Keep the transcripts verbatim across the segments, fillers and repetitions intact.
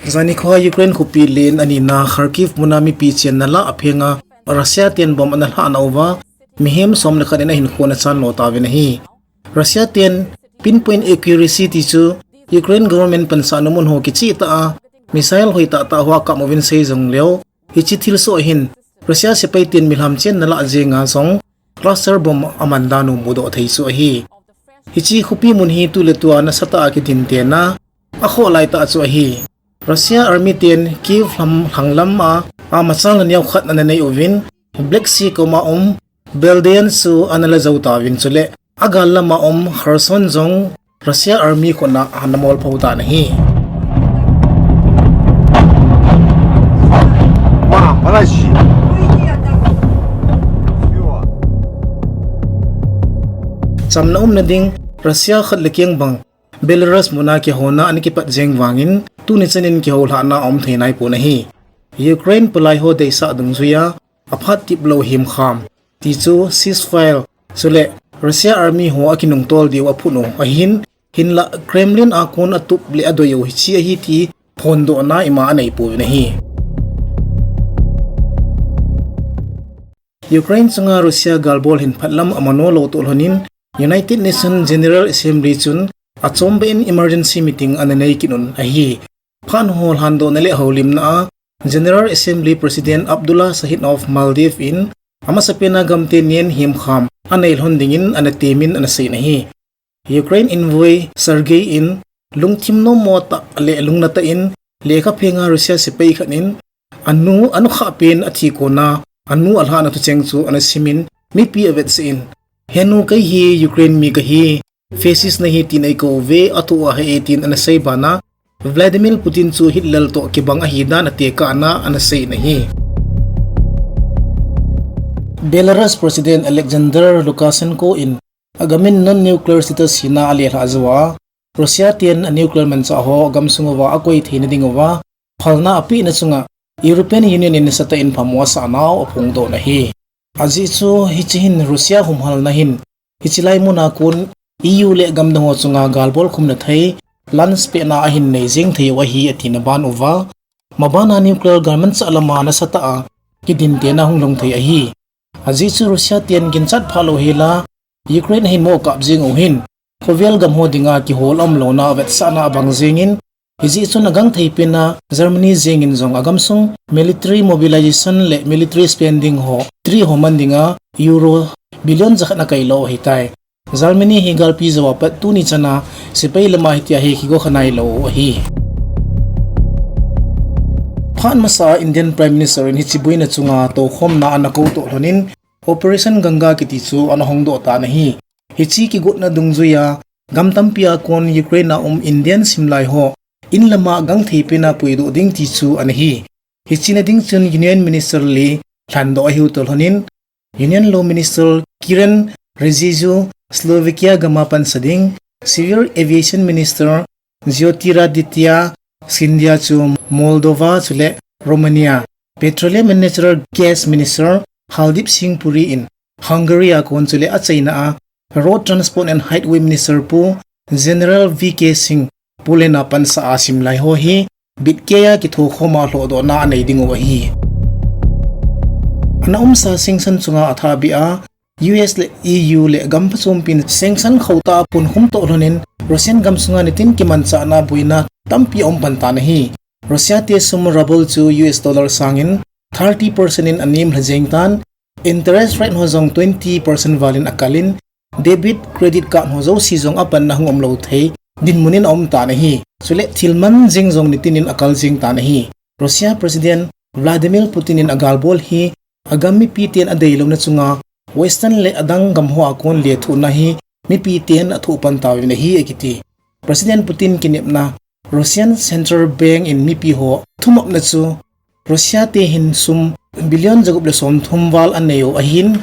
Zanikhoa Ukraine khopi len anina Kharkiv muna mipi chenna lah aphenga Russia ten bomb ana lhahna uva mihem som le khat in ahinkho ana chanlo tauvin ahi. Russia ten pinpoint accuracy tichu Ukraine government pansahna mun ho kicheh tah a missile hoitah tah ho akap uvin sei jongleu, hiche thilsoh hin Russia sepai ten milham chenna lah jenga jong cluster bomb aman dan u mudoh thei chu ahi. Hiche khopi mun hi tuletua nasatah a kidintena akhoh laitah chu ahi. Russia army ten Kyiv lhanglam a amachalna neokhat ana nei uvin, Black Sea koma um Berdyansk chu ana la jou tauvin chule agal lama um Kherson jong Russia army khutna ana molpho tan ahi. Chamna umna ding, Russia khat le keng bang Belarus muna kihona ana kipat jeng vangin tuni chanin kihoulhahna aum thei naipon ahi. Ukraine palai ho deisah dungjuia aphat tiplou himkham tichu ceasefire chule Russia army ho akinungtol diu aphut u ahin, hinlah Kremlin a kon atup le adoi u hiche ahi ti phondohna ima aneipouvin ahi. Ukraine chunga Russia galbol hin phatlam amano lou toh lhonin United Nations General Assembly chun achombeh in emergency meeting ana nei kit un ahi. Phat ho lhandohna le houlimna a General Assembly President Abdullah Shahid of Maldives in amasapena gamte nen himkham anei lhon dingin ana temin ana seiyin ahi. Ukraine envoy Sergei in lungthim nommo tah le lungnatah in lekha phenga Russia sepai khat in anu, anukhah pen athi kona anu alhahna thucheng chu ana simin mipi avetsah in, henu kei hi Ukraine mi kahi, fascist nahi tin eikou uve, athu ahe e tin ana sei bana, Vladimir Putin chu Hitler toh kibang ahidan atekahna ana seiyin ahi. Belarus President Alexander Lukashenko in agamin non-nuclear status hina alelhah jouva, Russia ten a nuclear manchah ho agamsung uva akoi theina dinguva phalna apehna chunga European Union in nasatah in phamo asah nau aphongdoh in ahi. Ajeh chu hiche hin Russia humhalna hin hiche lai muna kon E U le gamdang ho chunga galbol khumna thei lunch pehna ahin nei jeng thei u ahi atina ban uva, mabana nuclear galmanchah lama nasatah a kidintena hung lhung thei ahi. Ajeh chu Russia ten ginchat phalou hela Ukraine ahin mo kap jeng u hin khovel gam ho dinga kihol umlouna avetsahna abang jengin, hijeh chun agangthei pena Germany jengin jong agamsung military mobilization le military spending ho three ho man dinga Euro billion jakhat ana kailou ahitai. Germany hi galpi jouva pat tuni chana sepai lama hitia hi kigo kha nailou ahi. Phat masa a Indian Prime Minister in hiche boina chunga toukhomna ana kou toh lhonin Operation Ganga kiti chu ana hongdoh tan ahi. Hiche kigotna dungjuia gam tampia kon Ukraine a um Indian simlai ho in lama gangthei pena puidoh ding ti chu ana hi. Hiche na ding chun Union Minister li lhandoh ahiu toh lhonin Union Law Minister Kiren Rijiju Slovakia gama pansa ding, Civil Aviation Minister Jyotiraditya Scindia chu Moldova chule Romania, Petroleum and Natural Gas Minister Hardeep Singh Puri in Hungary a kon chule achaina a Road Transport and Highway Minister Pu General V K Singh Poland a pansa a simlai ho hi bitkeiya kithokhoma lhohdohna anei dingu ahi. Ana umsa sanction chunga athahbeh a U S le E U le gam phachompin sanction khauhtah a punkhum toh lhonin Russian gamsunga nitin kimanchahna boina tampi aum pan tan ahi. Russia te sum ruble chu U S dollar sangin thirty percent in anem lha jeng tan, interest rate ho jong twenty percent valin akalin, debit, credit card ho jouse jong apanna hung umlou thei dinmun in aum tan ahi. Chule thil man jeng jong nitin in akal jeng tan ahi. Russia President Vladimir Putin in agalbol hi agam mipi ten adeilouna chunga Western le adang gam ho a kon lethuhna hi mipi ten athoh pan tauvin ahi akiti. President Putin kinepna, Russian Central Bank in mipi ho thumopna chu Russia te hin sum billion jagup le somthum val anei u ahin,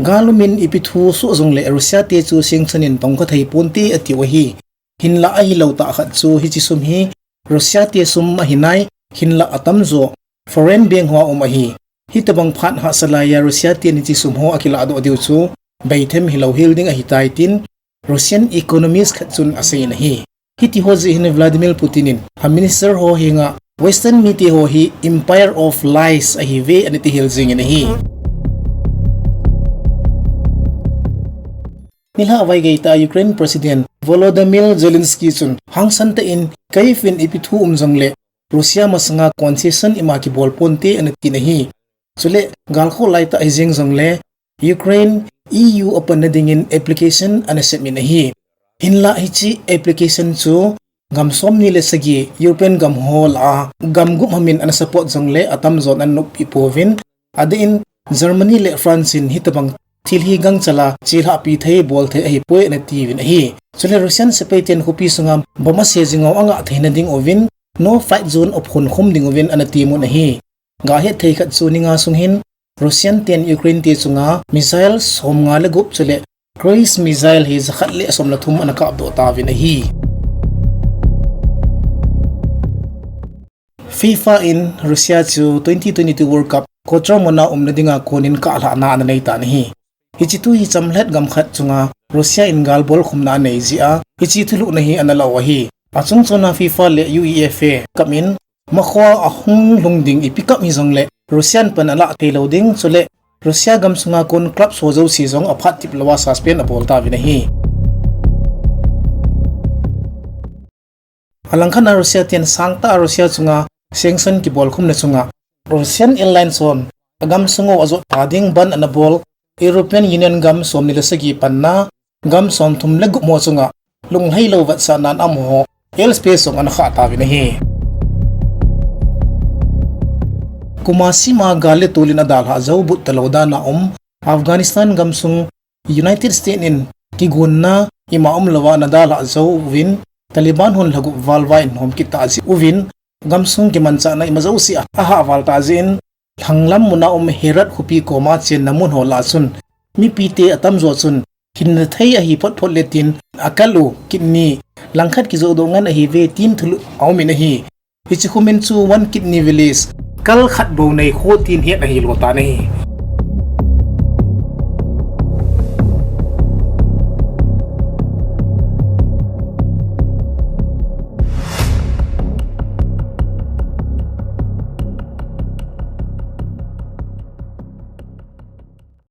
gal umin ipi thu soh jongle Russia te chu sanction in tongkha thei ponte atiu ahi. Hinlah ahilou tah khat chu hiche sum hi Russia te sum ahinai, hinlah atamjo foreign bank hoa um ahi. Hitobang phat hahsa laiya Russia ten hiche sum ho akilahdoh diu chu beithem hilou hel ding ahitai tin Russian economist khat chun aseiyin ahi. Hitiho jeh hin Vladimir Putin in a minister ho henga Western mite ho hi Empire of Lies ahiuve ana tihil jingin ahi. Nilhah vaigei tah a Ukraine President Volodymyr Zelensky chun hangsan tah in Kyiv in ipi thu um jongle Russia masanga concession ima kibol ponte ana tin ahi. Chule galkhoh laitah hijeng jongle Ukraine E U apanna dingin application ana semin ahi. Hinlah hiche application chu gam somni le sagi European gam ho lah a gam gup hamin ana support jongle atamjon ana noppeh pouvin, adeh in Germany le France in hitobang thil hi gangchal a chelhahpi thei bol thei ahipoi ana tiuvin ahi. Chule Russian sepai ten khopi sunga bomb ase jing ho angah theina ding uvin, no fight zone aphonkhum ding uvin ana timun ahi. Gahet thei khat chu ni nga sung hin Russian ten Ukraine te chunga missile somnga le gup chule cruise missile hi jakhat le somle thum ana kapdoh tauvin ahi. FIFA in Russia chu twenty twenty-two World Cup quarter muna umna dinga konin kahlhahna ana neitan ahi. Hiche thu hi chamlhat gam khat chunga Russia in galbolkhumna anei jeh a hiche thulhuhna hi ana la u ahi. Achungchona FIFA le UEFA kap in makhoa ahung lhung ding ipi kap hijongle Russia in pan alah theilou ding chule Russia gamsunga kon club ho jouse jong aphat tip louva suspend abol tauvin ahi. Alangkhat a Russia ten sangtah a Russia chunga sanction kibolkhumna chunga Russian Airlines hon agamsung u ajot ta ding ban ana bol European Union gam somni le sagi panna gam somthum le gup ho chunga lunglhailou vetsahnan amaho airspace jong ana khah tauvin ahi. Kum a sim a gal le tol in adalhah jou but talou dan a um Afghanistan gamsung United States in kigonna ima umlouva ana dalhah jouvin Taliban hon lhagup val vai in hom kit tah jeh uvin gamsung kimanchahna ima jouse ahah val tah jeh in lhanglam muna um Herat khopi koma chenna mun ho lah a chun mipite atamjo chun hinna thei ahi photphot le tin akal u kidney langkhat kijohdoh ngen ahiuve tin thulhuh aumin ahi. Hiche khu min chu One Kidney Village, kal khat bou nei kho tin het ahilou tan ahi.